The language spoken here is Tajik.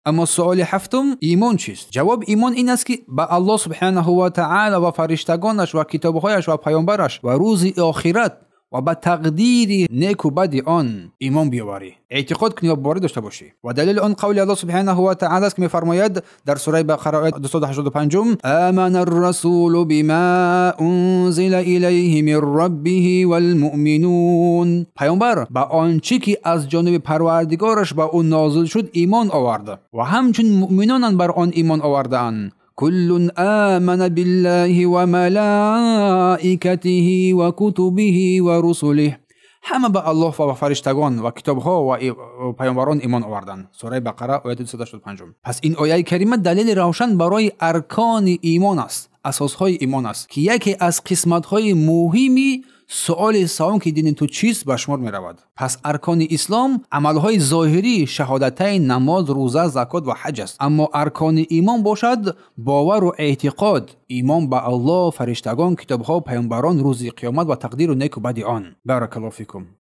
Аммо суоли ҳафтум: имон чист? Ҷавоб: имон ин аст, ки ба Аллоҳ субҳанаҳу ва таъоло ва фариштагонаш ва китобҳояш ва паёмбараш ва рӯзи охират ва ба тақдири неку бади он имон биёварӣ, эътиқод кунӣ ва боварӣ дошта бошӣ. Ва далели он қавли Аллоҳ субҳанаҳу ва таъоло аст, ки мефармояд дар сураи Бақара, ояти 285: «Амана ар-расулу бима унзила илайҳи мин раббиҳи вал-муъминун». Паёмбар ба он чӣ ки аз ҷониби Парвардигораш ба ӯ нозил шуд, имон овард ва ҳамчун муъминонанд бар он имон овардаанд. Куллун амана биллаҳи ва малаикатиҳи ва кутубиҳи ва русулиҳ. Ҳама ба Аллоҳ ва фариштагон ва китобҳо ва паёмбарон имон оварданд. Сураи Бақара, ояти 285. Пас ин ояи карима далели равшан барои аркони имон аст, асосҳои имон аст, ки яке аз қисматҳои муҳими суоли савом, ки дини ту чист, ба шумор меравад. Пас аркони ислом амалҳои зоҳирӣ, шаҳодатайн, намоз, рӯза, закот ва ҳаҷ аст. Аммо аркони имон бошад бовару эътиқод, имон ба Аллоҳ, фариштагон, китобҳо, паёмбарон, рӯзи қиёмат ва тақдиру неку бади он. Баракаллоҳу фикум.